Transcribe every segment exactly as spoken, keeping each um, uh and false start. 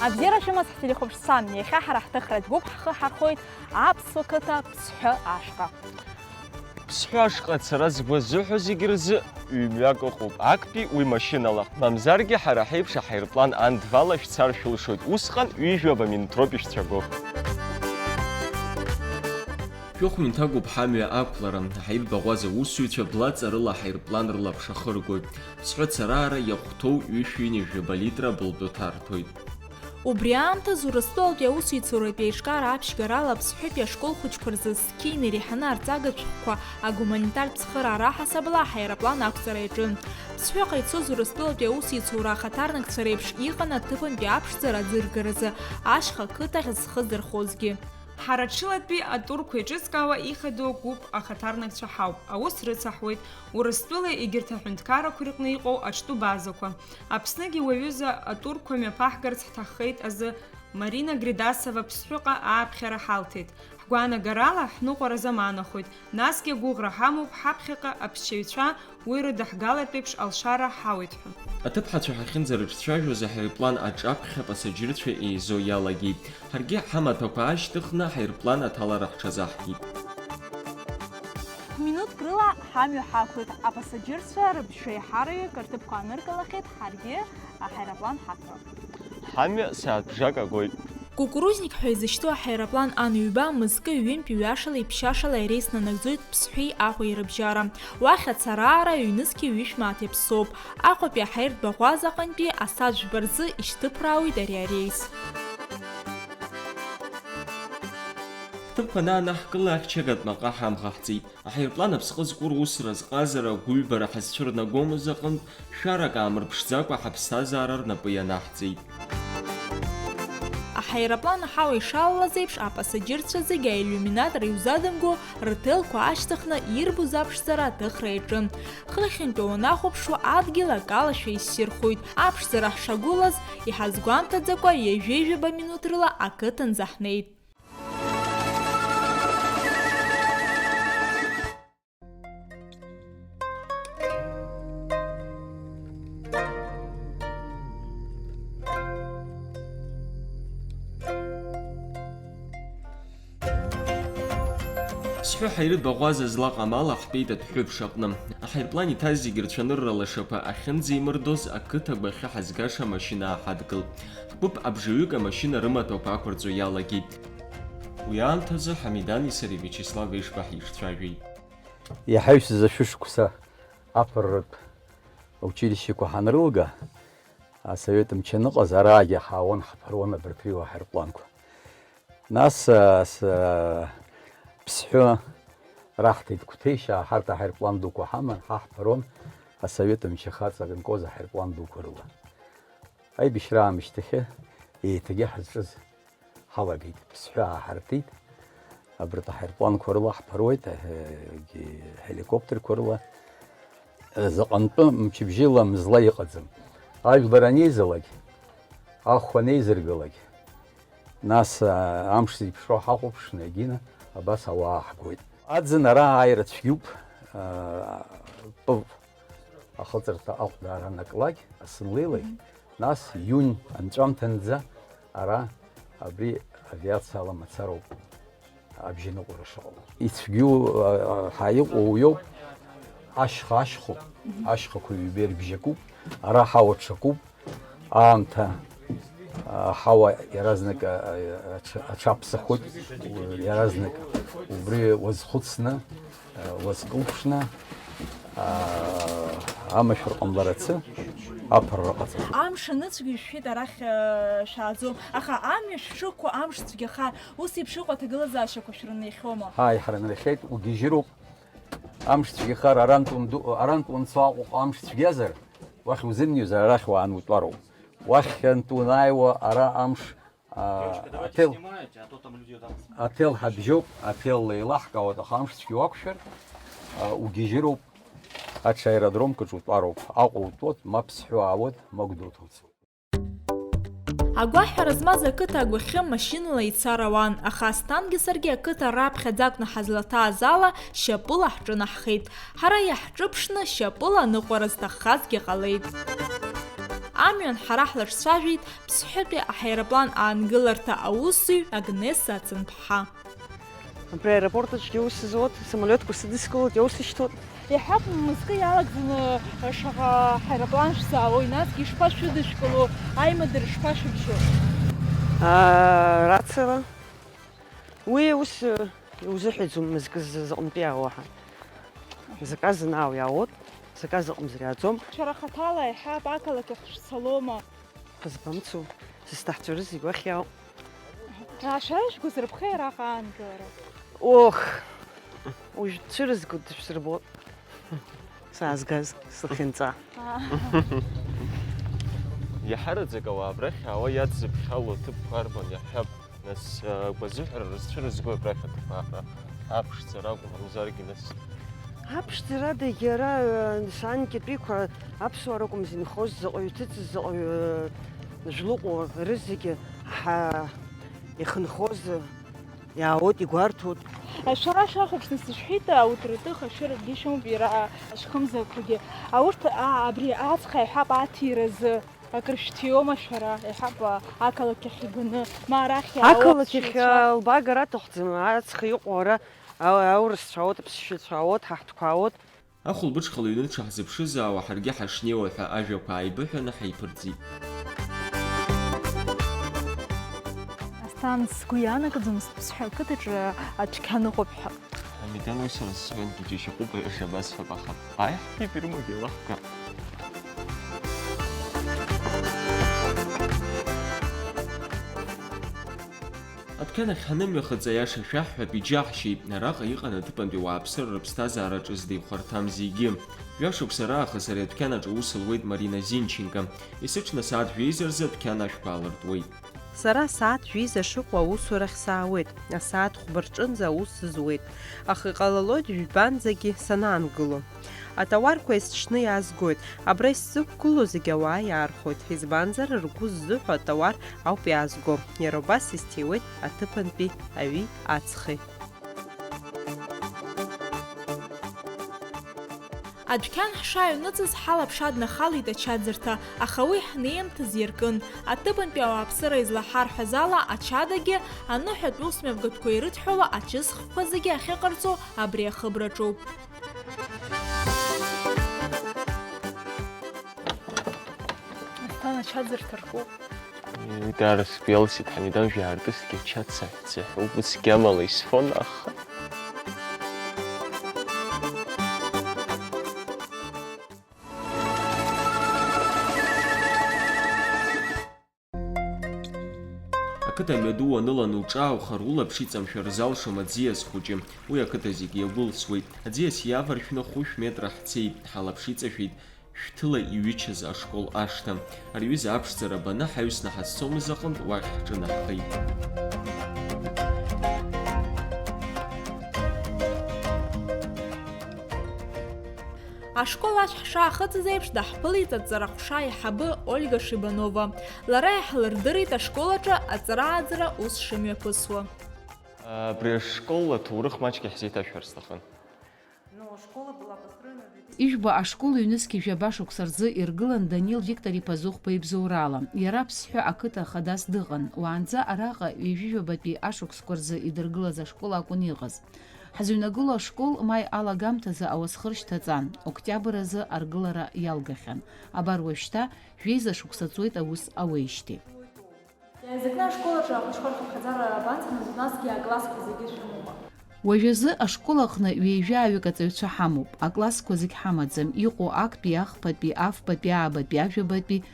Абзиара шәымаз, ҳтелехәаԥшцәа, иахьа ҳара ҳҭыхратә гәыԥ ҳхы ҳархоит аԥсуа қыҭа Ԥсҳәы ашҟа. Ԥсҳәы ашҟа ацара згәы азыҳәо зегь рзы ҩ-мҩак ыҟоуп, актәи уи машьынала, мамзаргьы ҳара ҳеиԥш аҳаирплан ан два-ла шәцар шәылшоит, усҟан ҩажәаба минуҭ роуп ишәцәагәы. Шәыхә ҩнҭагоуп ҳамҩа ақәлара, ҳаирбаӷәаза усзуҩцәа бла ҵарыла аҳаирплан рылаԥш ахыргоит. Ԥсҳәы ацара-аара иахәҭоу ҩышәи ҩынҩажәаба литра абылтәы ҭарҭәоит. Убри аамҭаз Урыстәылатәи аусеицуратәи аиҿкаара аԥшьгарала Ԥсҳәытәи ашкол хәыҷқәа рзы зқьи инареиҳаны арҵага цәҟәқәа агуманитартә цхыраара ҳасабала аҳаирплан ақәҵара иаҿын. Ԥсҳәыҟа ицоз Урыстәылатәи аусеицура ахаҭарнакцәа реиԥш иҟан аҭыԥантәи аԥшӡара аӡыргаразы ашьха ақыҭахь зхы зырхозгьы. Ҳара ҽылатәи атурқәа еиҿызкаауа ихадоу агәыԥ ахаҭарнакцәа ҳауп. Аус рыцаҳуеит Урыстәыла егьырҭ аҳәынҭқаррақәа рҟны иҟоу аҿтәы базақәа. Аԥсныгьы уаҩыза атурқәа мҩаԥаҳгарц ҳҭаххеит азы Марина Гридасова Ԥсҳәыҟа ааԥхьара ҳалҭеит. Ҳгәаанагарала, ҳныҟәара заманахоит, насгьы агәыӷра ҳамоуп ҳаԥхьаҟа аԥсшьаҩцәа уи рыдаҳгалартә еиԥш алшара ҳауеит ҳәа. Аҭыԥҳацәа ҳахьынӡарыҿцәажәоз аҳаирплан аҿаԥхьа апасаџьырцәа еизо иалагеит. Ҳаргьы ҳамаҭәақәа аашьҭыхны аҳаирплан аҭалара ҳҽазаҳкит. Минуҭк рыла ҳамҩа ҳақәлеит. Апасаџьырцәа рыбжеиҳараҩык рҭыԥқәа ааныркылахьеит, ҳаргьы аҳаирплан ҳақәлеит. Ҳамҩа сааҭбжак агоит. Кукурузник ҳәа изышьҭоу аҳаирплан ан ҩба мызкы ҩынтә ҩашала иԥшьашала иреисны нагӡоит Ԥсҳәи Аҟәеи рыбжьара. Уахь ацара-аара ҩнызқьи ҩышә мааҭ иаԥсоуп. Аҟәатәи аҳаиртә баӷәаза аҟынтәи асааҭ жәба рзы ишьҭыԥраауеит ари арейс. Ҳҭыԥқәа анаанаҳкыла, ахьчагатә маҟа ҳамӷаҳҵеит. Аҳаирплан аԥсҟы зкур усра зҟазара агәыҩбара ҳазцәырнагомыз аҟынтә, шәарак аамырԥшӡакәа ҳаԥсҭазаара рнапы ианаҳҵеит. Аҳаирплан аҳауа ишалалаз еиԥш, апасаџьырцәа зегьы аиллиуминатор иузадымго, рҭелқәа аашьҭыхны ирбоз аԥшӡара аҭыхра иаҿын. Хыхьынтәи уанахәаԥшуа, адгьыл акалашәа иссирхоит. Аԥшӡара ҳшагәылаз, иҳазгәамҭаӡакәа, ҩажәеи жәаба минуҭ рыла ақыҭанӡа ҳнеит. Ԥсҳәы ҳаиртә баӷәаза злаҟам ала ҳтәеит адәҳәыԥш аҟны. Аҳаирплан иҭаз зегьы рцәанырра лашақәа ахьынӡеимырдоз, ақыҭа агәахьы ҳазгаша амашьына ааҳадгылт. Ҳгәыԥ абжаҩык амашьына рымаҭәақәа ақәырҵо иалагеит. Уи аамҭазы Ҳамидани сареи Виачеслав Ешба ҳиҿцәажәеит. Иаҳаҩсыз ашәышықәса аԥырратә аучилищеқәа ҳанрылга, асовет мчы аныҟаз, араагьы ҳаауан, ҳаԥыруан абарҭ реиуа аҳаирпланқәа. Нас, а, с-, а, Ԥсҳәы раҳҭеит, Қәҭешьаа, ҳарҭ аҳаирплан дуқәа ҳаман, ҳа ҳԥыруан асовет мчы хаҵа инкоз аҳаирплан дуқәа рыла. Аибашьра аамышьҭахьы еиҭагьы ҳазҿыз ҳалагеит, Ԥсҳәы ааҳартит. Абарҭ аҳаирпланқәа рыла ҳԥыруеит, аҳ-, егьи ҳеликоптерқәа рыла. Заҟантәы мчыбжьыла мызла иҟаӡам. Ажәлар анеизалак, ахәа анеизыргалак, нас, а, амш зеиԥшроу ҳахәаԥшны, егьины абас ауаа ҳгоит. Аӡын ара ааира цәгьоуп, а, пыв ахыҵырҭа ахәда ара анаклак, асынлеилак, нас иунь анҵәамҭанӡа ара абри авиациала мацароуп абжьаныҟәара шыҟоу. Ицәгьоу, а, а, ҳа иҟоу уиоуп, ашьха ашьхоуп, ашьхақәа ҩба ирыбжьакуп, ара ҳауа ҽакуп, аамҭа, а, ҳауа иаразнак, а, а, аҽа-, аҽаԥсахоит, иаразнак убри уазхәыцны, уазкылԥшны, аа, амашәыр ҟамларацы аԥырра ҟаҵатәуп. Амш аныцәгьа ишәҳәеит арахь, э, шәааӡом, аха амҩа шәшықәу амш цәгьахар, ус еиԥш иҟоу аҭагылазаашьақәа шәрынеихьоума? Ҳаи, ҳрынрыхьеит, угьежьыроуп. Амш цәгьахар, арантә унду-, арантә уанцо Аҟәаҟа амш цәгьазар, уахь узымнеизар, арахь уаан утәароуп. Уахьынтә унааиуа ара амш А, Девочка, давайте аҭел, снимайте, а то там люди там смотрят. Аҭел ҳабжьоуп, аҭел еилаҳкаауеит, аха амш цәгьа уақәшәар, а, угьежьыроуп, аҽы аеродромкаҿ утәароуп, Аҟәа утәоит, ма Ԥсҳәы аауеит, ма Гәдоуҭа уцоит. Агәаҳәара змаз ақыҭа агәахьы машьынала ицар ауан, аха Асҭангьы саргьы ақыҭа раԥхьаӡа акәны ҳазлаҭааз ала шьапыла ҳҿынаҳхеит. Ҳара иаҳҿыԥшны, шьапыла аныҟәара зҭаххазгьы ҟалеит. Амҩан ҳара ҳлаҿцәажәеит Ԥсҳәытәи аҳаирплан аангыларҭа аусзуҩ Агнесса Ацынԥҳа. Абри аеропорт аҿгьы аус зуеит, самолиотқәа сыдыскылоит, иаус ишьҭоуп. Иҳәап, мызкы иалагӡаны шаҟа ҳаирплан шәзаауеи, насгьы ишԥашәыдышәкыло, аимадара шԥашәыбжьо? Аа, рациала. Уи ус, э, иузыҳәаӡом мызкы ззы зыҟнтәи иаауа ҳәа. Заказы наау иаауеит, заказы ыҟамзар иааӡом. Шәара хаҭала иҳәап, ақалақь ахь шәцалома? Ҳазбамцо, сызҭаҳҵәарыз зегь уахь иаауп. Аа, шәара ишәгәазырԥхеи араҟа аангылара? Ох, уажә дцәырызго дышәсырбот. Саазгаз, слахьынҵа. Аа. Иаҳараӡак ауаа абрахь аауа иадзыԥхьало аҭыԥқәа арбан иаҳҳәап, нас, агәазыҳәара рызцәырызго абрахь аҭыԥ аҳәа аԥшӡара акәым, мамзаргьы нас. Аԥшӡара адагьы ара, э, санкьатәиқәа аԥсуаа ракәым зынхоз, заҟаҩ ҭыҵыз, заҟаҩ, э, жәлыҟоу рызегьы ҳа-, ихынхоз, э, иаауеит, игәарҭоит. Шәара шәахәаԥшны сышәҳәеит, аутратых ашәырагьы шәымоуп иара ашьхымзақәагьы. Аурҭ, а, абри аҵх аиҳәап аҭиразы акыр шәҭиуама шәара? Иҳәап, а, ақалақь ахь иганы, ма арахь иаауа Ақалақь ахь, ԥсшьацәа. А, лбаагара аҭахӡам, аҵх иҟоу ара, а, аурысцәа ауеит, аԥсшьацәа ауеит, ҳаҳҭқәа ауеит. Ахәылбыҽхала аҩны дшаҳзыԥшызаауа ҳаргьы ҳашнеиуа ҳәа ажәақәа ааибыҳәаны ҳаиԥырҵит. Асҭан, сгәы иаанагӡомызт Ԥсҳәа ақыҭаҿы адәқьан ыҟоуп ҳәа. Ҳамидан уи сара сзыҳәангьы џьашьахәуп, аиаша абасҳәап, аха аиҳабы ирымоугьы еилаҳкаап. Адәқьан ахь ҳанымҩахыҵ, аиаша шәаҳҳәап, иџьаҳшьеит. Араҟа иҟан аҭыԥантәи ауааԥсыра рыԥсҭазаара ҿызда ихәарҭам зегьы. Жәашықәса раахыс ари адәқьан аҿы аус луеит Марина Зинченко. Есыҽны асааҭ жәеиза рзы адәқьан ашәқәа аалыртуеит. Сара асааҭ жәеиза шыҟоу аусурахь саауеит, асааҭ хәба рҿынӡа аус зуеит, аха иҟалалоит жәбанӡагьы санаангыло. Атауарқәа есыҽны иаазгоит, абра исзықәгылоу зегь ауаа иаархәоит, избанзар, ргәы ззыҳәо атауар ауп иаазго, иара убас исҭиуеит аҭыԥантәи аҩи аҵхи. Адәқьан ҳшааҩныҵыз, ҳалаԥш аднахалеит ачаӡырҭа, аха уи ҳнеимҭаз иаркын. Аҭыԥантәи ауааԥсыра излаҳарҳәаз ала, ачадагьы, аныҳәатә усмҩаԥгатәқәа ирыдҳәалоу ачысхқәа зегьы ахьыҟарҵо абри ахыбраҿоуп. Асҭан, ачаӡырҭа ркуп. Даара сгәы иалсит, Ҳамидан, жәаартысгьы ача цаҳәцаҳәа убысгьы амала исфон, аха. Ақыҭа амҩаду уаныланы уҿааухар, улаԥш иҵамшәар залшом аӡиас хәыҷы. Уи ақыҭа зегьы иагәылсуеит. Аӡиас иаваршәны хәышә метра ҳцеит, ҳалаԥш иҵашәеит шәҭыла иҩычаз ашкол ашҭа. Ари аҩыза аԥшӡара баны ҳаҩсны ҳазцомыз аҟынтә уахь ҳҿынаҳхеит. Ашкол ашә ҳшаахыҵыз еиԥш, даҳԥылеит аҵараҟәша аиҳабы Ольга Шибанова. Лара иаҳлырдырит ашкол аҿы аҵара-ааӡара ус шымҩаԥысуа. Абри ашкол аҭоурых маҷк иаҳзеиҭашәҳәар сҭахын. Ижәбо ашкол ҩнызқьи жәаба шықәса рзы иргылан Данил Виктор-иԥа Зыхәба ибзоурала. Иара Ԥсҳәы ақыҭа хадас дыҟан. Уаанӡа араҟа ҩажәижәабатәи ашықәсқәа рзы идыргылаз ашкол акәын иҟаз. Ҳзыҩнагылоу ашкол маи алагамҭазы ауасхыр шьҭаҵан, октиабр азы аргылара иалгахьан. Абар уажәшьҭа жәеиза шықәса ҵуеит аус ауеижьҭеи. Иааизакны ашкол аҿы ахәыҷқәа рхыԥхьаӡара абанӡаназу, насгьы аклассқәа зегьы шәымоума? Уажәазы ашкол аҟны ҩеижәааҩык аҵаҩцәа ҳамоуп. Аклассқәа зегь ҳамаӡам, иҟоу актәи, ахԥатәи, афбатәи, аабатәи, ажәабатәи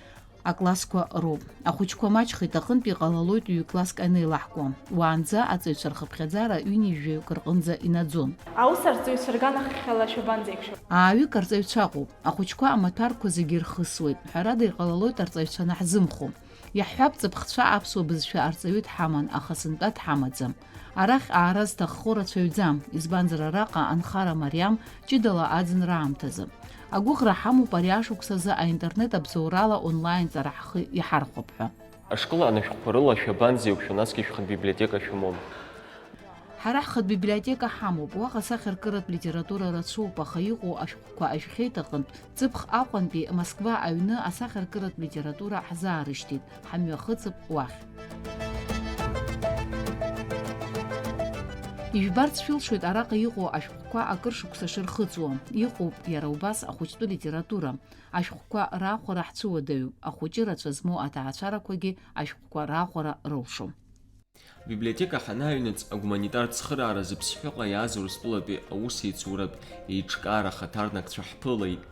аклассқәа роуп. Ахәыҷқәа маҷхеит, аҟынтә иҟалалоит ҩ-класск анеилаҳкуа. Уаанӡа аҵаҩцәа рхыԥхьаӡара ҩынҩажәаҩык рҟынӡа инаӡон. Аус арҵаҩцәа рганахьала шәабанӡеиқәшәо? Ааҩык арҵаҩцәа ыҟоуп. Ахәыҷқәа амаҭәарқәа зегьы ирхысуеит. Ҳәарада, иҟалалоит арҵаҩцәа анаҳзымхо. Иаҳҳәап, ҵыԥхцәа аԥсуа бызшәа арҵаҩы дҳаман, аха сынтәа дҳамаӡам. Арахь аара зҭаххо рацәаҩӡам, избанзар, араҟа анхара мариам, ҷыдала аӡынра аамҭазы. Агәыӷра ҳамоуп ари ашықәсазы аинтернет абзоурала онлайн ҵара ҳхы иҳархәап ҳәа. Ашкол анышәҟәқәа рыла шәабанӡеиқәшәо, насгьы шәхатә библиотека шәымоума? Ҳара ҳхатә библиотека ҳамоуп, уаҟа асахьаркыратә литература рацәоуп, аха иҟоу ашәҟәқәа ажәхьеит аҟынтә, ҵыԥх Аҟәантәи Москва аҩны асахьаркыратә литература ҳзаарышьҭит, ҳамҩахыҵып уахь. Ижәбарц шәылшоит араҟа иҟоу ашәҟәқәа акыр шықәса шырхыҵуа. Иҟоуп иара убас ахәыҷтәы литература. Ашәҟәқәа раахәара ҳцәыуадаҩуп, ахәыҷы рацәа змоу аҭаацәарақәагьы ашәҟәқәа раахәара рылшом. Абиблиотека ҳанааҩнаҵ, агуманитартә цхырааразы Ԥсҳәыҟа иааз Урыстәылатәи аусеицуратә еиҿкаара ахаҭарнакцәа ҳԥылеит.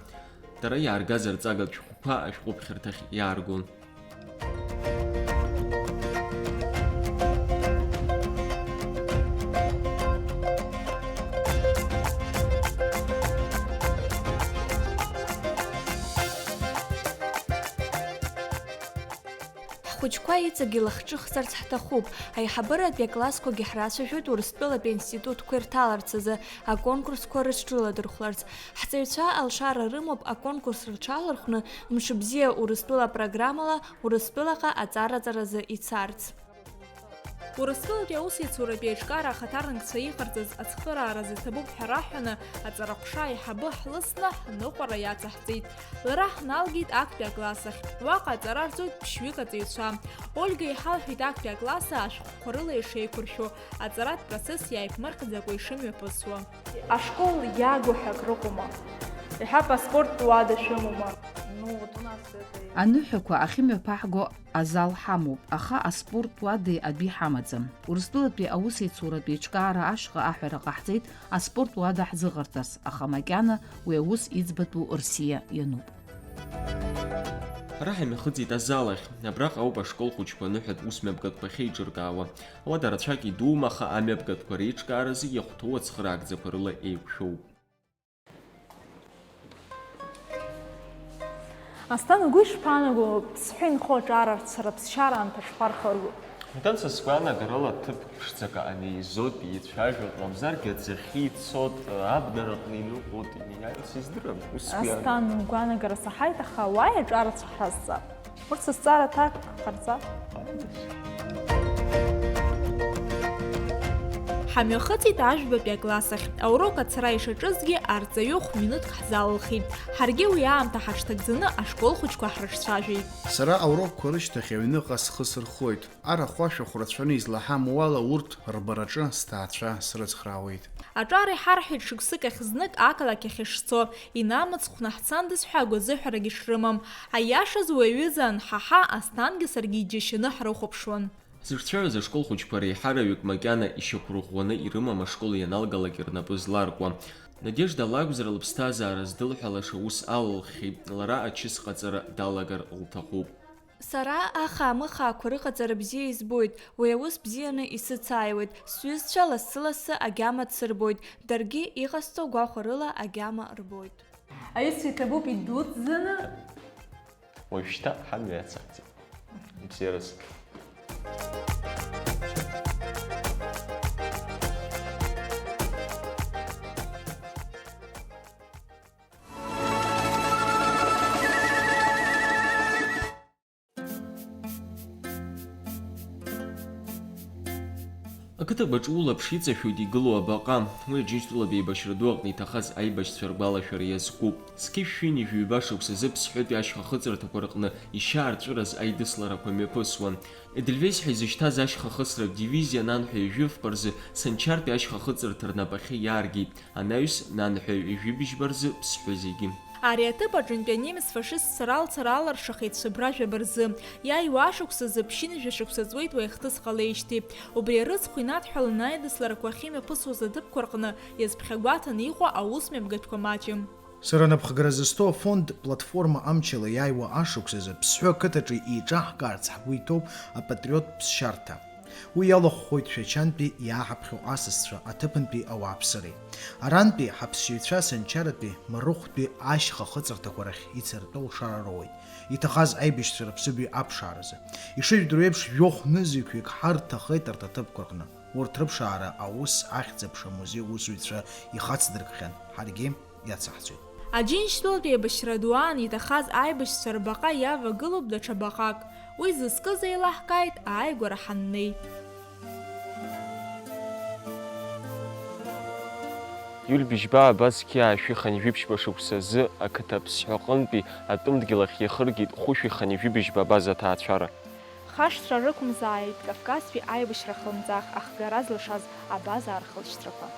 Дара иааргаз арҵагатә шәҟәқәа ашәҟәыԥхьарҭахь иааргон. Ҳхәыҷқәа иҵегь илахҿыхзарц ҳҭахуп. Аиҳабыратәи аклассқәагьы ҳрацәажәоит Урыстәылатәи аинститутқәа ирҭаларц азы аконкурсқәа рыҽрыладырхәларц. Ҳҵаҩцәа алшара рымоуп аконкурс рҽалархәны Мшыбзиа Урыстәыла апрограммала Урыстәылаҟа аҵараҵаразы ицарц. Урыстәылатәи аусеицуратәи аиҿкаара ахаҭарнакцәа иҟарҵаз ацхырааразы иҭабуп ҳәа раҳәаны, аҵараҟәша аиҳабы ҳлысны ҳныҟәара иацаҳҵеит. Лара ҳналгеит актәи акласс ахь. Уаҟа аҵара рҵоит ԥшьҩык аҵаҩцәа. Ольга иҳалҳәеит актәи акласс ашәҟәқәа рыла ишеиқәыршәо, аҵаратә процесс иааиԥмырҟьӡакәа ишымҩаԥысуа. Ашкол иагу ҳәа акрыҟоума? Иҳәап, аспорттә уада шәымоума? Ну, вот у нас это и Аныҳәақәа ахьымҩаԥаҳго азал ҳамоуп, аха аспорттә уади адәи ҳамаӡам. Урыстәылатәи аусеицуратә еиҿкаара ашҟа аҳәара ҟаҳҵеит аспорттә уада ҳзыҟарҵарц, аха макьана уи аус иӡбатәу рсиа иануп. Ҳара ҳамҩахыҵит азал ахь. Абраҟа ауп ашкол хәыҷқәа аныҳәатә ус мҩаԥгатәқәа ахьеиҿыркаауа. Ауада рацәак идуума, аха амҩаԥгатәқәа реиҿкааразы иахәҭоу ацхыраагӡақәа рыла еиқәшәоуп. Асҭан, угәы ишԥаанаго, Ԥсҳәы инхо аҿарацәа рыԥсшьара анҭ шԥархырго? Итан, са сгәаанагарала, ҭыԥ ԥшӡак аҟны еизоит, еицәажәоит, мамзаргьы аӡахьы ицоит, абнараҟны иныҟәоит, ииааирц издырам, ус сгәы иаанагоит. Асҭан, угәаанагара саҳаит, аха уааи аҿарацәа ҳразҵап. Урҭ сызҵаара аҭак ҟарҵап. Ҳамҩахыҵит ажәбатәи акласс ахь. Аурок ацара ишаҿызгьы, арҵаҩы хә-минуҭк ҳзалылхит. Ҳаргьы уи аамҭа ҳаҽҭагӡаны ашкол хәыҷқәа ҳрыҿцәажәеит. Сара аурокқәа рышьҭахь аҩныҟа схы сырхоит. Арахә ашәахә рацәаны излаҳамоу ала, урҭ рбараҿы сҭаацәа срыцхраауеит. Аҿар иҳарҳәеит шықәсык ахь знык ақалақь ахь ишцо, инамыцхәны ҳцандаз ҳәа агәазыҳәарагьы шрымам. Аиашаз, уи аҩыза анҳаҳа, Асҭангьы саргьы иџьашьаны ҳрыхәаԥшуан. Ҳзышцәажәоз ашкол хәыҷқәа реиҳараҩык макьана ишьақәырӷәӷәаны ирымам ашкол ианалгалак рнапы зларкуа. Надежда лакәзар, лыԥсҭазаара здылҳәалаша ус алылххьеит, лара ачысҟаҵара далагар лҭахуп. Сара ахаа-мыхаақәа рыҟаҵара бзиа избоит, уи аус бзианы исыцааиуеит, сҩызцәа лассы-лассы агьама дсырбоит, даргьы иҟасҵо гәахәарыла агьама рбоит. Аҩызцәа иҭабуп идуӡӡаны. Уажәшьҭа ҳамҩа иацаҳҵеит. Бзиараз. Ақыҭақәаҿ улаԥш иҵашәоит игылоу абаҟа. Уи Аџьынџьтәылатәи еибашьра ду аҟны иҭахаз аибашьцәа ргәалашәара иазкуп. Зқьи жәшәи ҩажәи ҩба шықәсазы Ԥсҳәытәи ашьха хыҵырҭақәа рҟны ишьа арҵәыраз аидысларақәа мҩаԥысуан. Едельвейс ҳәа изышьҭаз ашьха хыҵратә дивизиа Нанҳәа ҩажәи фба рзы, Санчартәи ашьха хыҵырҭа рнапахьы иааргеит. Анаҩс, Нанҳәа ҩажәи быжьба рзы Ԥсҳәы зегьы. Ари аҭыԥ аҿынтәи анемец фашистцәа ралцара алыршахеит шәыбра жәаба рзы. Иааиуа ашықәсазы ԥшьынҩажәа шықәса ҵуеит уи ахҭыс ҟалеижьҭеи. Убри арыцхә инадҳәаланы аидысларақәа ахьымҩаԥысуаз аҭыԥқәа рҟны иазԥхьагәаҭаны иҟоу аус мҩаԥгатәқәа маҷым. Сара напхгара зысҭо афонд Платформа амчала иааиуа ашықәсазы Ԥсҳәы ақыҭаҿы еиҿаҳкаарц ҳгәы иҭоуп апатриоттә ԥсшьарҭа. Уи иалахәхоит Шәачантәи иааҳаԥхьо асасцәа аҭыԥантәи ауааԥсыреи. Арантәи ҳаԥсшьаҩцәа Санчаратәи Марыхәтәи ашьха хыҵырҭақәа рахь ицартәу лшара роуеит, иҭахаз аибашьцәа рыԥсыбаҩ аԥшааразы. Ишыжәдыруа еиԥш, жәохә нызқьҩык ҳарҭахеит арҭ аҭыԥқәа рҟны. Урҭ рыԥшаара аус ахьӡ-аԥша амузеи аусзуҩцәа ихацдыркхьан, ҳаргьы иацаҳҵоит. Аџьынџьтәылатә еибашьра ду аан иҭахаз аибашьцәа рбаҟа иавагылоуп даҽа баҟак. Уи зызкыз еилаҳкааит ааигәара ҳаннеи. Иуль Быжьба Абаз қьиа шәи хынҩажәи ԥшьба шықәса азы ақыҭа Аԥсҳәаҟынтәи атәым дгьыл ахь иахыргеит хәышәи хынҩажәи быжьба Абаз аҭаацәара. Хашҭра рықәымзааит Кавказтәи аибашьра хлымӡаах ахгара злашаз Абазаа рхылҵшьҭрақәа.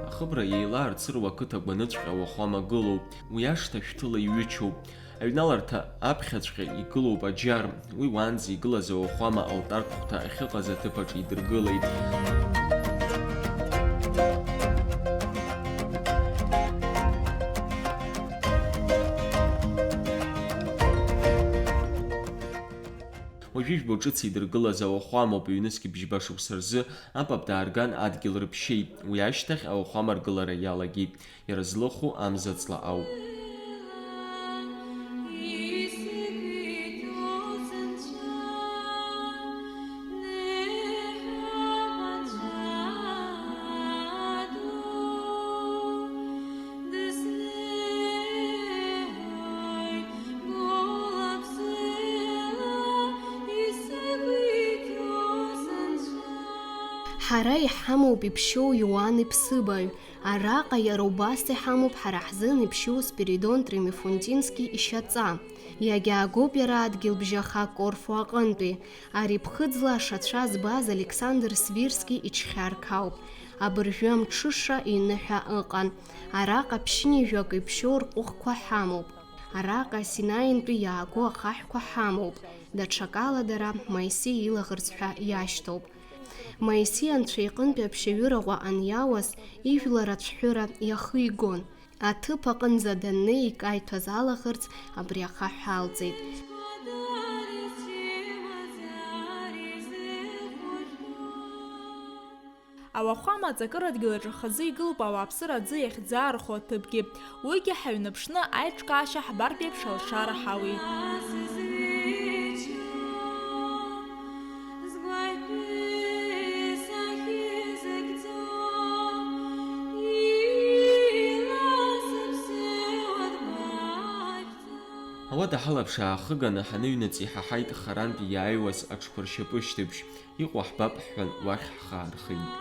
Ахыбра еилаарцыруа ақыҭа гәаныҵәҟьа уахәама гылоуп, уи ашҭа шәҭыла иҩычоуп. Аҩналарҭа аԥхьаҵәҟьа игылоуп аџьар, уи уаанӡа игылаз ауахәама алтаркхәҭа ахьыҟаз аҭыԥаҿ идыргылеит. Уажәы жәбо ҿыц идыргылаз ауахәамоуп, ҩнызқь бжьба шықәса рзы апап даарган адгьыл рыԥшьеит, уи ашьҭахь ауахәама ргылара иалагеит, иара злыху амза ҵла ауп. Ҳара иҳамоуп иԥшьоу Иоан иԥсыбаҩ, араҟа иара убас иҳамоуп ҳара ҳзын иԥшьоу Спиридон Тримифунтински ишьаҵа. Иагьаагоуп иара адгьылбжьаха Корфу аҟынтәи. Ари ԥхыӡла ашацәа збаз Александр Свирски иҽхьарк ауп. Абыржәы амҽыша иныҳәа ыҟан. Араҟа ԥшьынҩажәак иԥшьоу рҟәыхқәа ҳамоуп. Араҟа Синаинтәи иааго ахаҳәқәа ҳамоуп. Даҽакала дара Моисеи илаӷырӡ ҳәа иашьҭоуп. Моисеи Анцәа иҟынтәи аԥшьаҩыраҟа аниауаз, ижәлар ацәҳәыра иахигон. Аҭыԥ аҟынӡа даннеи икаиҭәаз алаӷырӡ абри ахаҳә алҵит. Ауахәама аҵакырадгьыл аҿы хазы игылоуп ауааԥсыра аӡы иахьӡаархо аҭыԥгьы. Уигьы ҳаҩнаԥшны аиҿкаашьа ҳбартә еиԥш алшара ҳауеит. Ауада ҳалаԥш аахыганы ҳаныҩнаҵ иҳаҳаит харантә иааиуаз аҽқәа ршьапышьҭыбжь. Иҟоу ҳбап ҳҳәан, уахь ҳхы аархеит.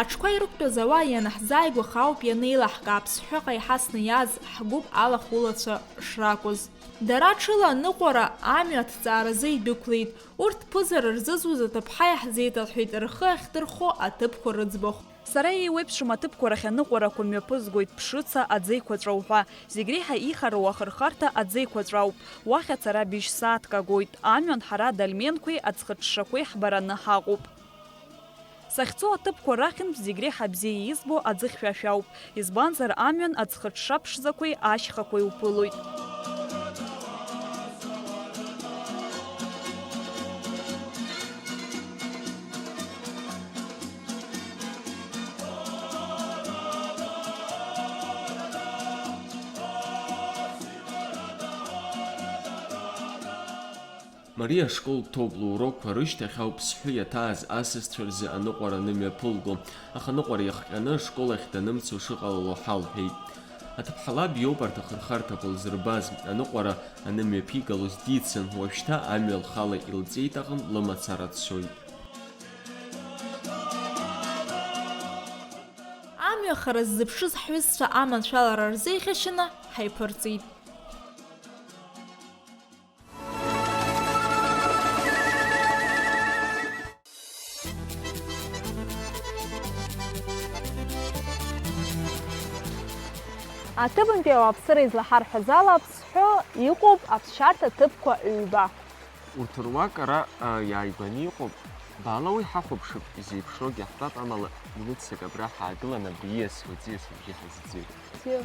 Аҽқәа ирықәтәаз ауаа ианаҳзааигәаха ауп ианеилаҳкаа, Аԥсҳәаҟа иҳасны иааз ҳгәыԥ алахәылацәа шракәыз. Дара ҽыла аныҟәара амҩа аҭҵааразы идәықәлеит. Урҭ ԥызара рзызуз аҭыԥҳа иаҳзеиҭалҳәеит, рхы ахьдырхо аҭыԥқәа рыӡбахә. Сара еиуеиԥшым аҭыԥқәа рахь аныҟәарақәа мҩаԥызгоит, Ԥшыца, Аӡеиқәаҵәа уҳәа. Зегь реиҳа ихароу ахырхарҭа Аӡеиқәаҵәа ауп. Уахь ацара быжь сааҭк агоит. Амҩан ҳара адольменқәеи аӡхыҽҽақәеи ҳбараны ҳаҟоуп. Сахьцо аҭыԥқәа рахьынтә зегь реиҳа бзиа избо аӡыхьшәашәа ауп, избанзар амҩан аӡхыҽҽа ԥшӡақәеи ашьхақәеи уԥылоит. Мариа ашкол дҭоуп, лурокқәа рышьҭахь ауп Сҳәы иаҭааз асасцәа рзы аныҟәара анымҩаԥылго, аха аныҟәара иахҟьаны ашкол ахь данымцо шыҟалало ҳалҳәеит. Аҭыԥҳа лаб иоуп арҭ ахырхарҭақәа лзырбаз, аныҟәара анымҩаԥигалоз дицын, уажәшьҭа амҩа лхала илҵеит аҟынтә лымацара дцоит. Амҩа хара ззыԥшыз ҳҩызцәа аманшәалара рзеиӷьашьаны ҳаиԥырҵит. Аҭыԥантәи ауааԥсыра излаҳарҳәаз ала, Аԥсҳәы иҟоуп аԥсшьарҭа ҭыԥқәа ҩба. Урҭ руак ара, а, иааигәаны иҟоуп. Баала уи ҳахәаԥшып, изеиԥшроугьы ҳтәап, амала, имыццак абра ҳаагылан, абри ииасуа аӡиас абжьы ҳазӡеит. Бзиа.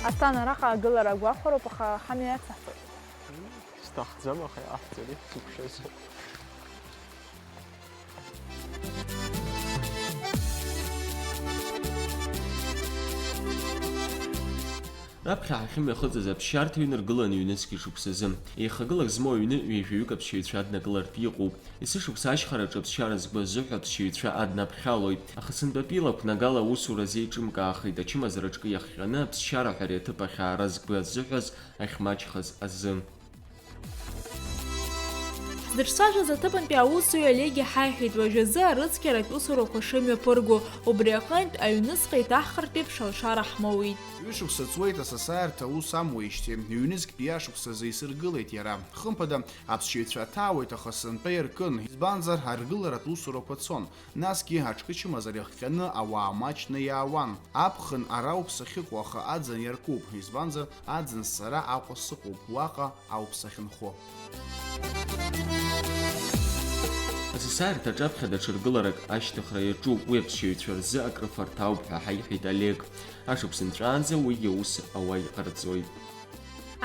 Аслан, араҟа агылара агәахәароуп, аха ҳамҩа иацаҳҵоит. Сҭахӡам, аха иаҳҵари, сықәшәазар. Раԥхьа ҳахьымҩахыҵыз аԥсшьарҭа ҩны ргылан ҩнызқь ишықәсазы. Еихагылак змоу аҩны ҩажәаҩык аԥсшьаҩцәа аднакылартә иҟоуп. Есышықәса ашьхараҿы аԥсшьара згәы азыҳәо аԥсшьаҩцәа аднаԥхьалоит. Ахасынтәатәи лақәнагала аусура зеиҿымкаахеит, ачымазара аҿкы иахҟьаны аԥсшьара ҳәареи аҭыԥ ахь аара згәы азыҳәаз ахьмаҷхаз азы. Ҳзыҿцәажәаз аҭыԥантәи аусзуҩ Олег иҳаиҳәеит, уажәазы арыцқьаратә усурақәа шымҩаԥырго, убри аҟынтә аҩныҵҟа иҭаҳхыртә еиԥш алшара ҳмоуит. Ҩышықәса ҵуеит асасааирҭа аус амуеижьҭеи, ҩнызқьтәи ашықәсазы исыргылеит иара. Хымԥада, аԥсшьаҩцәа аҭаауеит, аха сынтәа иркын, избанзар, аргыларатә усурақәа цон. Насгьы аҿкы чымазара иахҟьаны ауаа маҷны иаауан. Аԥхын ара ауп сахьыҟоу, аха аӡын иаркуп, избанзар, аӡын сара Аҟәа сыҟоуп, уаҟа ауп сахьынхо. Асасааирҭаҿы аԥхьа даҽа ргыларак ашьҭыхра иаҿуп, уи аԥсшьаҩцәа рзы акрыфарҭа ауп ҳәа ҳаиҳәеит Олег. Ашықәс нҵәаанӡа уигьы аус ауа иҟарҵоит.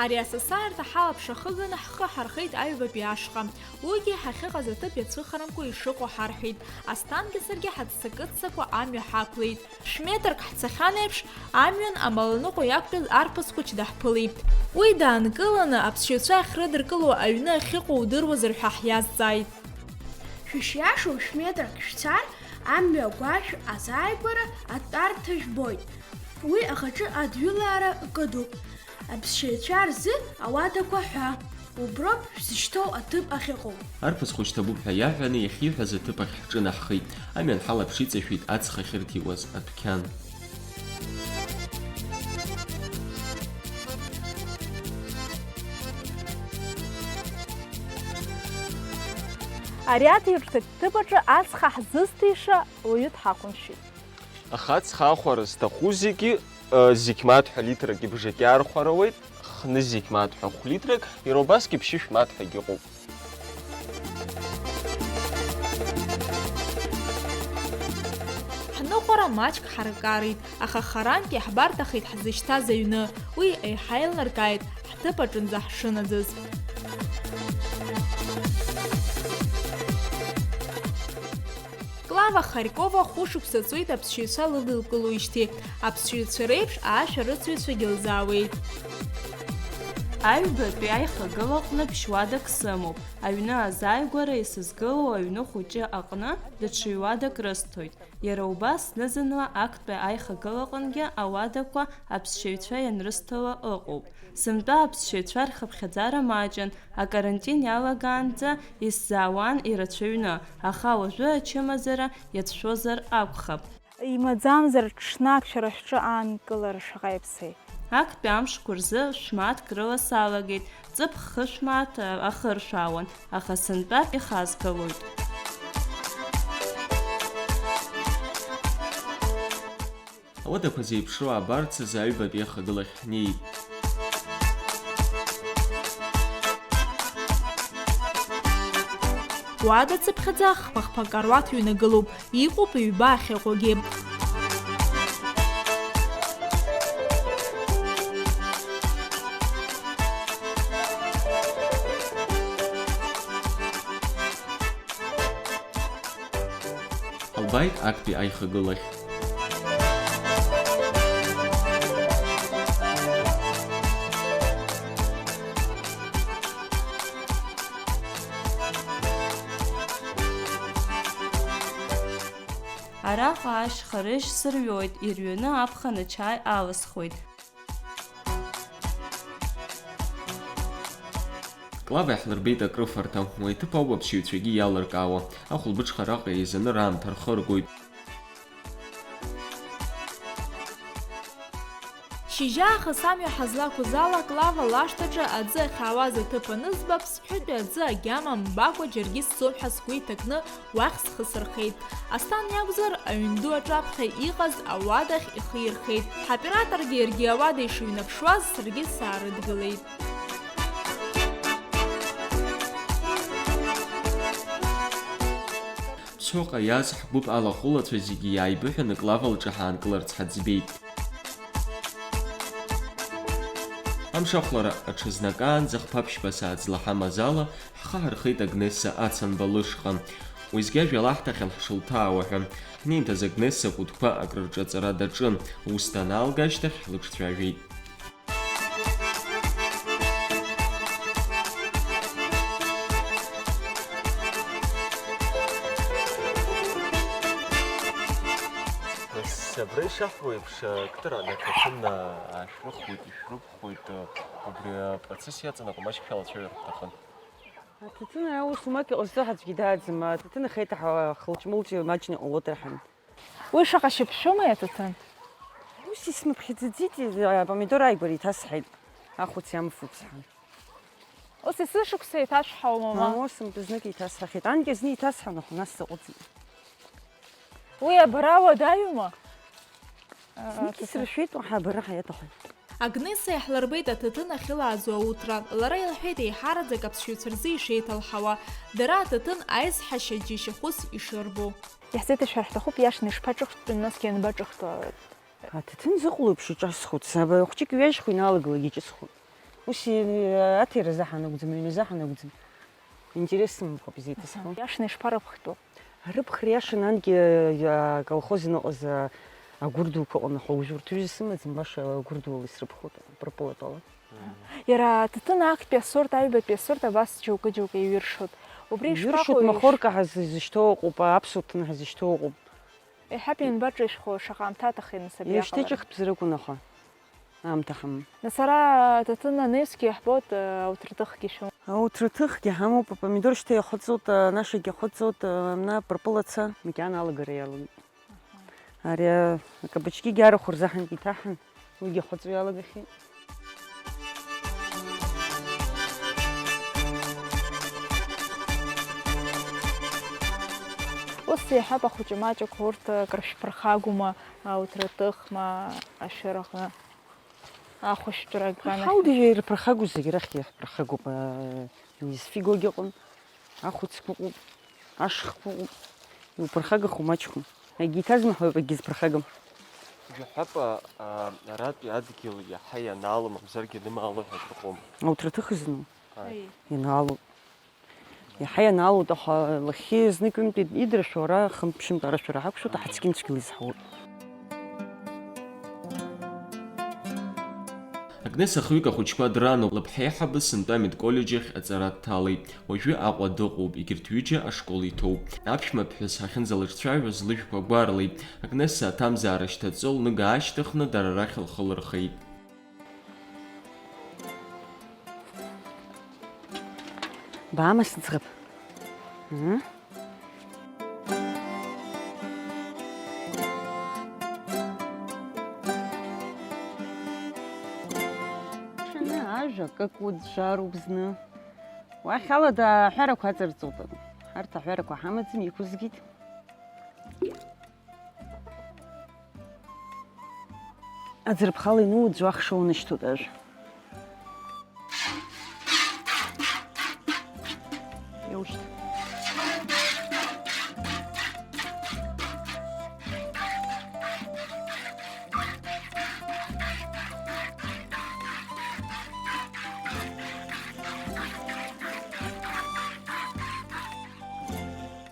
Ари асасааирҭа ҳалаԥш ахыганы ҳхы ҳархеит аҩбатәи ашҟа. Уигьы ҳахьыҟаз аҭыԥ иацәыхарамкәа ишыҟоу ҳарҳәеит. Асҭангьы саргьы ҳаццакы-ццакуа амҩа ҳақәлеит. Шә-метрк ҳцахьан еиԥш, амҩан амаланыҟәа иақәтәаз арԥыс хәыҷ даҳԥылеит. Уи даанкыланы, аԥсшьаҩцәа ахьрыдыркыло аҩны ахьыҟоу удыруазар ҳәа ҳиазҵааит. Шәышиашоу шә-метрк шәцар, амҩа агәашә азааигәара атәарҭа жәбоит. Уи ахаҿы адҩылара кыдуп. Аԥсшьаҩцәа рзы ауадақәа ҳәа, уброуп шәзышьҭоу аҭыԥ ахьыҟоу. Арԥыс хәыҷ ҭабуп ҳәа иаҳәаны иахьиҳәаз аҭыԥ ахь ҳҿынаҳхеит. Амҩан ҳалаԥш иҵашәеит аҵх ахьырҭиуаз адәқьан. Ари аҭирҭык ҭыԥ аҿы ацха ҳзызҭиша уаҩы дҳақәымшәеит. Аха ацха ахәара зҭаху зегьы, ы, зегь маҭәа литрак ибжак иаархәарауеит, хны зегь маҭәа хә-литрак, иара убасгьы ԥшьышә маҭәагь ыҟоуп. Ҳныҟәара маҷк ҳаркарит, аха харантә иаҳбарҭахеит ҳзышьҭаз аҩны, уи еиҳа еилнаркааит ҳҭыԥ аҿынӡа ҳшынаӡаз. Клава Харькова хәышықәса ҵуеит аԥсшьаҩцәа лыдылкылоижьҭеи, аԥсшьаҩцәа реиԥш аашәарыцаҩцәагьы лзаауеит. Аҩбатәи аихагылаҟны ԥшьуадак сымоуп. Аҩны азааигәара исызгылоу аҩны хәыҷы аҟны даҽа ҩуадак рысҭоит. Иара убас зны-зынла актәи аихагылаҟынгьы ауадақәа аԥсшьаҩцәа ианрысҭала ыҟоуп. Сынтәа аԥсшьаҩцәа рхыԥхьаӡара маҷын, акарантин иалагаанӡа исзаауан ирацәаҩны, аха уажәы ачымазара иацәшәозар акәхап. Имаӡамзар ҽнак шәара шәҿы аанкылара шаҟа иаԥсеи? Актәи амшқәа рзы шә-мааҭк рыла салагеит, ҵыԥх хышә мааҭ ахыршәаауан, аха сынтәа ихазгалоит. Ауадақәа зеиԥшроу аабарц азы аҩбатәи ахагылахь ҳнеит. Уадацыԥхьаӡа хԥа-хԥа каруаҭ ҩнагылоуп, иҟоуп ҩба ахьыҟоугьы. Ҳалбааит актәи аихагылахь. Араҟа ашьха рыжь сырҩоит, ирҩаны аԥхын ачаи алысхуеит. Клава иаҳлырбеит акрыфарҭа, уи аҭыԥ ауп аԥсшьаҩцәагьы иалыркаауа. Ахәылбыҽха араҟа еизаны раамҭа рхыргоит. Шьыжьаахыс амҩа ҳазлақәыз ала, Клава лашҭаҿы аӡы ахьаауаз аҭыԥ анызба, ԥсҳәытәи аӡы агьама мбакәа џьаргьы сцом ҳәа сгәы иҭакны, уахь схы сырхеит. Асҭан иакәзар, аҩн ду аҿаԥхьа иҟаз ауадахь ихы ирхеит. Ҳоператоргьы иаргьы ауада ишыҩнаԥшуаз саргьы саарыдгылеит. Ԥсҳәаҟа иааз ҳгәыԥ алахәылацәа зегьы иааибыҳәаны Клава лҿы ҳаанкыларц ҳаӡбеит. Амшахәлара аҽазнакаанӡа хԥа-ԥшьба сааҭ злаҳамаз ала, ҳхы ҳархеит Агнесса Ацанба лышҟа. Уеизгьы ажәа лаҳҭахьан ҳшылҭаауа ҳәа. Ҳнеимҭаз Агнесса акәытқәа акрырҿаҵара даҿын. Ус данаалга ашьҭахь ҳлыҿцәажәеит. Абра ишаҳбо еиԥш, акыраан аҭаҭын ашәрыхуеит, ишәрыԥхуеит, убри апроцесс иаҵанакуа маҷк шәалацәажәар ҳҭахын. Аҭаҭын аус умак иҟазҵо ҳаӡәгьы дааӡам, аҭаҭын ахеиҭаҳәа хылҿ-мылҿ маҷны иҟалоит рҳәан. Уи шаҟа шьапшымеи аҭаҭын? Ус исмыԥхьаӡаӡеит, апомидор ааигәара иҭасҳаит, ахәыц иамфуп сҳәан. Ус есышықәса еиҭашәҳауама, ма? Ус, мтәы знык еиҭасҳахьеит. Анкьа зны иҭасҳан, аха нас саҟәыҵит. Уи абара уадаҩума? Знык исыршәеит, уаҳа абара ҳаиаҭахым. Агнеса иаҳлырбеит аҭаҭын ахьылааӡо ауҭра. Лара илҳәеит еиҳараӡак аԥсшьаҩцәа рзы ишеиҭалҳауа. Дара аҭаҭын аизҳашьа џьашьахәыс ишырбо. Иаҳзеиҭашәҳәар ҳҭахуп, иашаны ишԥаҿыхтәу, насгьы ианбаҿыхтәу? Аҭаҭын зыҟало еиԥш иҿасхуеит, саба хәҷык иҩажьхо инаалгалак иҿысхуеит. Ус и-, аҭира заҳан акәӡам, аҩны заҳан акәӡам. Интерес сымамкәа изеиҭасҳәо. Аҳа, иашаны ишԥарыԥхтәу? Арыԥхра иашан анкьа, а, аколхоз иныҟаз, а, агәыр дуқәа ыҟан, аха уажә урҭ рҩыза сымаӡам, баша агәыр дуала исрыԥхоит, Прапылатәала. Иара аҭаҭын актәи асорт, аҩбатәи асорт абас џьоукы-џьоукы иҩыршоит. Убри иҩыршоит, ишԥаҟоу, иш- махорка ҳазышьҭоу ыҟоуп, аԥсуа ҭын ҳазышьҭоу ыҟоуп. Иҳәап, ианбаҿышәхо, шаҟа аамҭа аҭахеит, нас, абри иаҟалара? Ҩышьҭыҷыхтә зракәын, аха аамҭа ҳамам. Нас ара аҭаҭын анаҩсгьы иаҳбоит, ауҭраҭыхгьы шәымоуп. Ауҭраҭыхгьы ҳамоуп, апомидор шьҭа иахыҵуеит, анашагьы ахыҵуеит, ана прапылаца макьана алагара иалагеит. Ари акабачкигьы арахә рзаҳан иҭаҳан, уигьы ахыҵуа иалагахьеит. Ус иаҳәап, ахәыҷы маҷқәа урҭ акыр шәԥырхагоума, ауҭраҭых ма ашәыр аҟны? Ахәышәтәра аган ахь. Ҳалдеи ирԥырхагоу зегь рахь иаҳԥырхагоуп, аа, изфигогьы ыҟан, ахәыцқәа ыҟоуп, ашхқәа ыҟоуп, иуԥырхагахо маҷхом. Акгьы иҭазымҳауеит, акгьы зԥырхагам. Жәаҳәап, аа, аратәи адгьыл иаҳа ианаало, мамзаргьы анымаало ҳәа шәыҟоума? Ауҭраҭых зну? Ааи. Ианаалоит. Иаҳа ианаалоит, аха лахьхьи знык-ҩынтәи идыршәо, ара хынтә-ԥшьынтә арашәара ҳақәшәоит, аҳацкьынцәгьала изҳауеит. Агнес ахҩык ахәыҷқәа драноуп, лыԥҳа еиҳабы сынтәа амедколлеџь ахь аҵара дҭалеит. Уажәы Аҟәа дыҟоуп, егьырҭ ҩыџьа ашкол иҭоуп. Аԥшәма ԥҳәыс ҳахьынӡалыҿцәажәоз лыжәқәа гәарлеит. Агнес аҭамзаара шьҭаҵо лныга аашьҭыхны дара рахь лхы лырхеит. Баама сыӡӷаб? Ыы? Шәаны ажәа акы кәыӡәӡәароуп зны. Уахь алада аҳәарақәа аҵарҵоит. Арҭ аҳәарақәа ҳамаӡам, иқәызгеит. Аӡырԥхала инуӡәӡәо ахша унашьҭуеит ажә. Иушьҭ.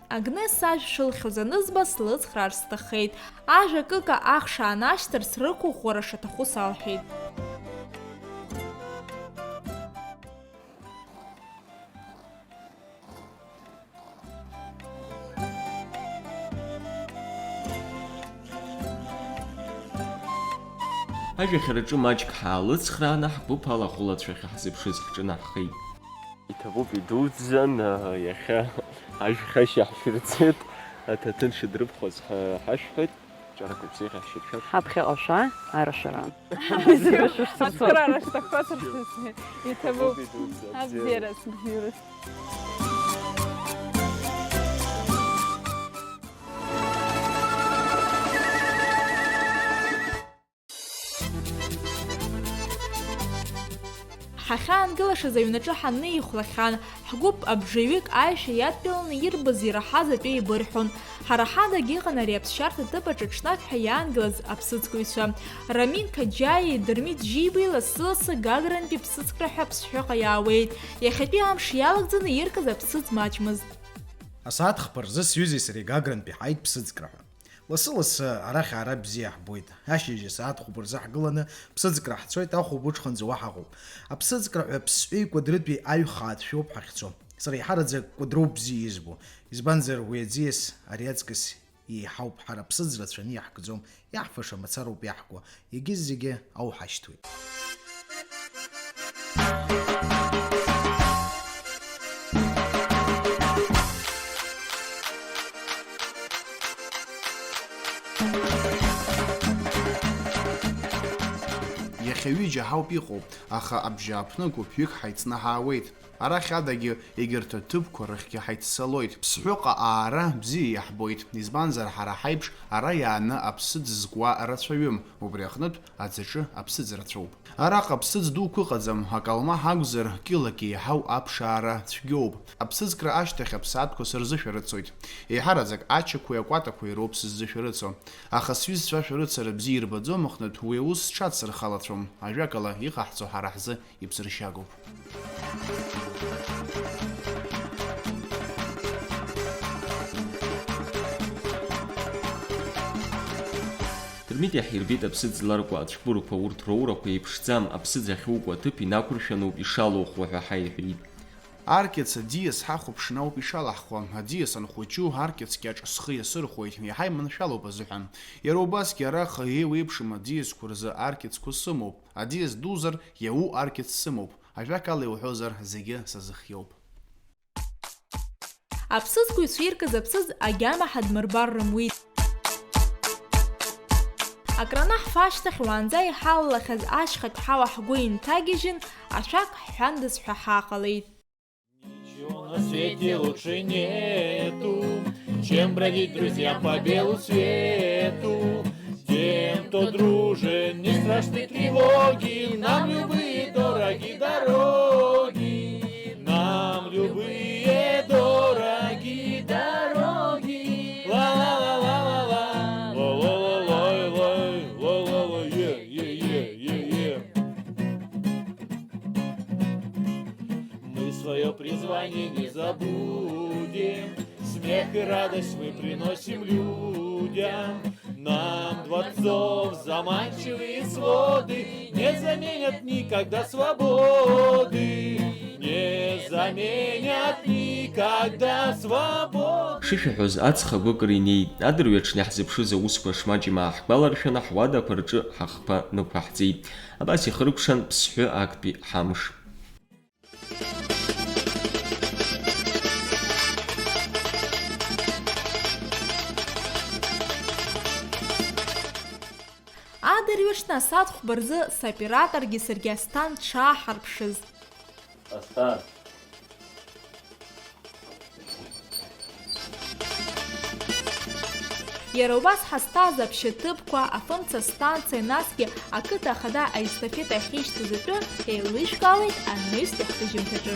Агнес ажә шылхьоз анызба, слыцхраар сҭаххеит. Ажә акыка ахша анашьҭыр, срықәыӷәӷәара шаҭаху салҳәеит. Ажәахьараҿы маҷк ҳаалыцхрааны, ҳгәыԥ ала ахәылацәа ахьаҳзыԥшыз ҳҿынаҳхеит. Иҭабуп, идуӡӡан, иахьа ажәхьашьа ҳшәырӡеит, аҭаҭын шыдрыԥхоз ҳа-, ҳашәҳәеит, ҿарак уԥсеиҳа ҳшьапшәап. Ҳаԥхьаҟа шәаа, арашәара. Ацхыраара шәҭаххозар шәызҳәеит. Иҭабуп. Иҭабуп, идуӡӡан, абзиара. Абзиараз, бзиараз. Ҳахьаангылашаз аҩнаҿы ҳаннеихәлахьан, ҳгәыԥ абжаҩык аишәа иадтәаланы ирбаз ираҳаз атәы еибырҳәон. Ҳара ҳадагь иҟан ари аԥсшьарҭа ҭыԥ аҿы ҽнак ҳәа иаангылаз аԥсыӡкҩцәа. Рамин Қаџьаиеи Дырмит Жьибеи лассы-лассы Гагрантәи ԥсыӡкра ҳәа аԥсҳәаҟа иаауеит. Иахьатәи амш иалагӡаны иркыз аԥсыӡ маҷмызт. Асааҭ хԥа рзы сҩызеи сареи Гагрантәи ҳааит ԥсыӡкра ҳәа. Лассы-лассы арахь аара бзиа ҳбоит. Ашьыжь асааҭ хәба рзы ҳгыланы ԥсыӡкра ҳцоит, ахәылбыҽханӡа уа ҳаҟоуп. Аԥсыӡкра ҳәа Ԥсҳәеи Кәыдрытәи аҩхаа дшәоуп ҳахьцо. Сара еиҳараӡак Кәыдроуп бзиа избо, избанзар уи аӡиас ари аҵкыс Еиҳауп, ҳара аԥсыӡ рацәаны иаҳкӡом, иаҳфаша мацароуп иаҳкуа, егьыс зегьы ауҳашьҭуеит. Иахьа ҩыџьа ҳауп иҟоу, аха абжьааԥны гәыԥҩык ҳаицны ҳаауеит. Арахь адагьы, егьырҭ аҭыԥқәа рахьгьы ҳаиццалоит. Ԥсҳәыҟа аара бзиа иаҳбоит, избанзар, ҳара ҳаиԥш ара иааны аԥсыӡ зкуа рацәаҩым, убри аҟнытә аӡаҿы аԥсыӡ рацәоуп. Араҟа ԥсыӡ дуқәа ыҟаӡам, акалмаҳ акәзар, кьылак еиҳау аԥшаара цәгьоуп. Аԥсыӡкра ашьҭахь аԥсаатәқәа сырзышәарыцоит. Еиҳараӡак ачақәеи акәатақәеи роуп сыззышәарыцо. Аха сҩызцәа ашәарыцара бзиа ирбаӡом аҟнытә, уи аус сҽадсырхалацәом, ажәакала, иҟаҳҵо ҳара ҳзы иԥсыршьагоуп. Дырмит иаҳирбеит аԥсыӡ ларкәа ацәқәырқәа, урҭ роурақәа еиԥшӡам, аԥсыӡ ахьукәа аҭыԥ инақәыршәаноуп ишалоу ҳәа ҳаиҳәеит. Аркьац аӡиас ҳахәаԥшны ауп ишалаҳхуа, аӡиас анхәыҷу аркьац кьаҿ схы иасырхәоит, иаҳа иманшәалоуп азыҳәан. Иара убасгьы араҟа еиуеиԥшым аӡиасқәа рзы аркьацқәа сымоуп, аӡиас дузар, иауу аркьац сымоуп, ажәакала иуҳәозар, зегьы сазыхиоуп. Аԥсыӡқәа ицәиркыз аԥсыӡ агьама ҳадмырбар рымуит. Акранаҳфа ашьҭахь уаанӡа иҳалалахьаз ашьхатә ҳауа ҳгәы инҭагьежьын, ашәак ҳҳәандаз ҳәа ҳааҟалеит. Ничего на свете лучше нету, чем бродить друзьям по белу свету. Тем, кто дружен, не страшны тревоги, нам любые дороги дороги, нам любые дороги дороги. Ла-ла-ла-ла-ла-ла, ла-ла-ла-лай-лай, ла-ла-ла, е-е-е-е-е. Мы свое призвание не забудем, смех и радость мы приносим людям. Нам дворцов заманчивые своды не заменят никогда свободы, не заменят никогда свободы. Шышәаҳәоз, аҵх агәы акыр инеит. Адырҩаҽны иаҳзыԥшыз аусқәа шмаҷым ааҳгәаларшәаны, ҳуадақәа рҿы ҳахқәа нықәаҳҵеит. Абас ихыркәшан Ԥсҳәы актәи ҳамш. Адырҩаҽны асааҭ хәба рзы соператоргьы саргьы Асҭан дшааҳарԥшыз. Асҭан. Иара убас ҳазҭаз аԥшьаҭыԥқәа, афымца станциа, насгьы ақыҭа ахада аестафета ахьишьҭаз атәы еилышәкаауеит анаҩстәи ҳҭыжьымҭаҿы.